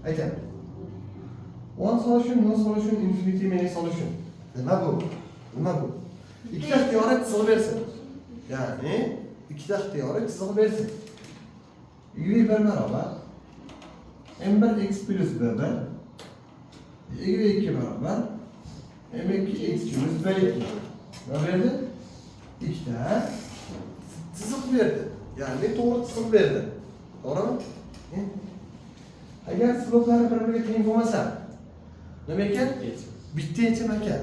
Aytyapti. One solution, no solution, infinity many solution. Nima bu? Nima bu? Ikkita ixtiyoriy chiziq bersin. Ya'ni ikkita ixtiyoriy chiziq bersin. Y bir barobar m1 x plyus b1, y2 barobar m2 x plyus b2. Nima berdi? Ikkita chiziq berdi. Ya'ni to'g'ri chiziq berdi. To'g'rimi? Endi agar slope lari bir biriga teng bo'lmasa, nima ekan? Bitta yechim ekan.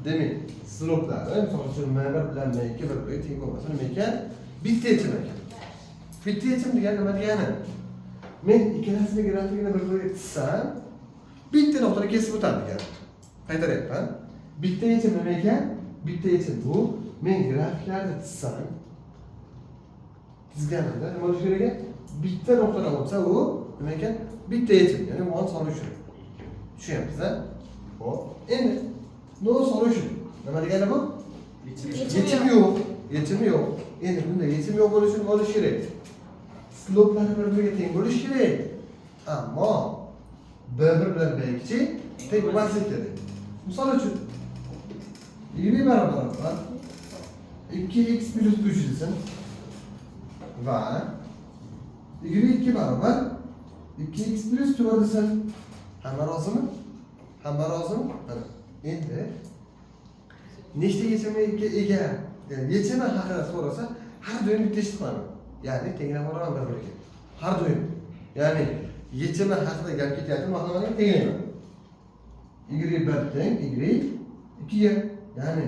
Demak, slope lari, misol uchun, m1 bilan m2 bir biriga teng bo'lmasa, nima ekan? Bitta yechim ekan. Bitta yechim degani nima degani? Men ikkalasini grafikini bir biriga chizsam, bitta nuqtada kesib o'tadi degani. Qaytaryapman. Bitta yechim nima ekan? Bitta yechim bu men grafiklarni chizsam, chizganimda nima bo'lishi kerak ekan? Bitta nuqtadan o'tsa, u nima ekan? Bitta yechim, ya'ni one solution. Tushunyapsiz, a? Ho'p, endi no solution nima degani bu? Yechim yo'q. Yechimi yo'q. Endi bunda yechim yo'q bo'lishi nima bo'lishi kerak? Slope lari bir biriga teng bo'lishi kerak, ammo b1 bilan b2 teng bo'lmasligi kerak. Misol uchun, y barobar 2x plyus 3 desin va y2 barobar 2x plyus 4 desin. Hamma rozimi? Hamma rozimi? Mana endi nechta yechimga ega? Yani yechimi haqida so'rasa, har doim bitta ishni qilaman, ya'ni tenglab boraman bir biriga har doim. Ya'ni yechimi haqida gap ketyapti, nima qilaman? Tenglayman. Y bir teng y ikkiga, ya'ni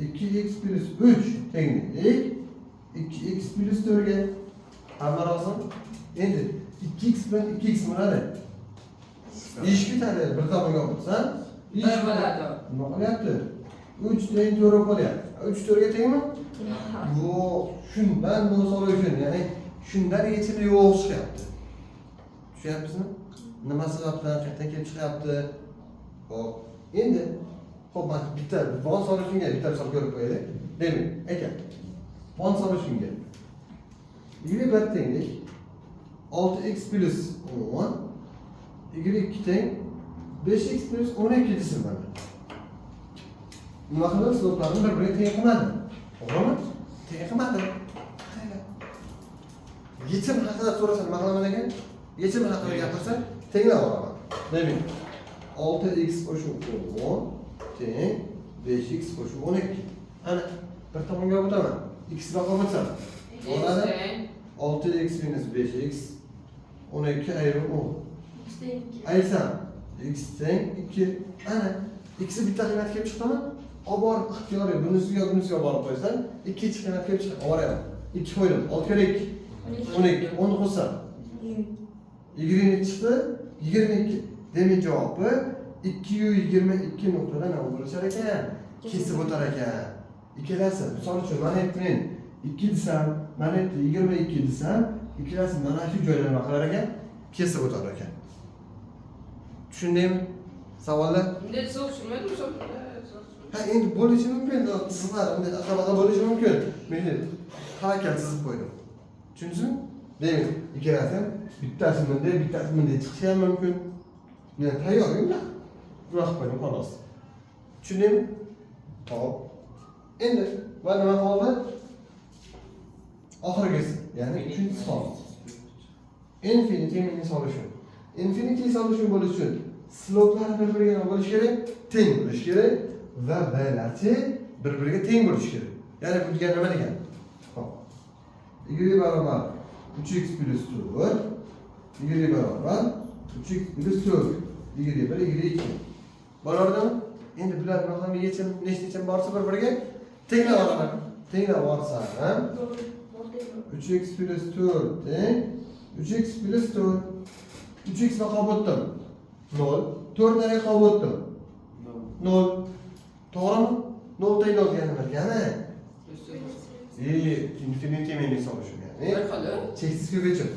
2x plyus 3 tenglik 2x plyus 4ga. Hamma rozimi? Endi 2x bilan 2x bo'ladi, ish bitadi. Bir tomonga olib o'tsam, ish Bir bo'ladi. Nima qilyapti? 3 teng 4 bo'lib qolyapti. 3 4ga tengmi? Yo'q. Shundan no solution, ya'ni shundan yechimi yo'q chiqyapti. Tushunyapsizmi? Nima sababdan, qayerdan kelib chiqyapti? Ho'p, endi, ho'p, mana bitta one solutionga bitta misol ko'rib qo'yaylik. Demak, aytyapti, one solutionga y bir tenglik 6x plyus 10, y2 teng 5x plyus 12 desin. Mana nima qildim? Slope larni bir biriga teng qilmadim, to'g'rimi? Teng qilmadim. Yechim haqida so'rasa, nima qilaman ekan? Yechim haqida gapirsa, tenglab olaman. Demak, 6x qo'shib 10 teng 5x qo'shib 12. Ana bir tomonga olib o'taman, x bilan olib o'tsam bo'ladi. 6x minus 5x, 12 ayrim 10. Aytsam, x teng 2. Ana x bitta qiymat kelib chiqdimi? Olib borib ixtiyoriy bunisiga, bunisiga olib borib qo'ysam, ikkinchi qiymat kelib chiqadi. Olib boraman, 2 qo'ydim. 6 kere 2 12. 10ni qo'shsam, 20 chiqdi, 22. Demak, javobi 222 nuqtada nima bo'lishar ekan? Kesib o'tar ekan ikkalasi. Misol uchun, mana yerda men 2 desam, mana yerda 22 desam, ikkalasi mana shu joyda nima qilar ekan? Kesib o'tar ekan. Tushundingmi? Savollar? Bunday chiziq tushunmadim. Ha, endi bo'lishi mumkin, chiziqlar bunday aqqa bo'lishi mumkin. Men tavakkal chizib qo'ydim, tushundingizmi? Demak, ikkalasi ham bittasi bunday, bittasi bunday chiqishi ham mumkin. Men tayyor bunaqa bunaqa qilib qo'ydim, xolos. Tushundingmi? Ho'p, endi va nima qoldi? Oxirgisi, ya'ni uchinchisi qoldi, infinity many solution. Infinity solution bo'lishi uchun slope lar bir biriga nima bo'lishi kerak? Teng bo'lishi kerak va blarchi bir biriga teng bo'lishi kerak. Ya'ni bu degani nima degani? Ho'p, y barobar 3x plyus 4, y barobar 3x plyus 4, y1, y2 bo'lardimi? Endi bular nima qilaman? Yechim, nechta yechim borsa, bir biriga tenglab olaman. Tenglab olsam, 3x plyus 4 teng 3x plyus 4. 3x ni qolib o'tdim, 0. 4 nereye qolib o'tdim? 0. To'g'rimi? 0 teng 0 degani nima degani? Infinity many solution, ya'ni Bir xil. Cheksiz ko'p yechim.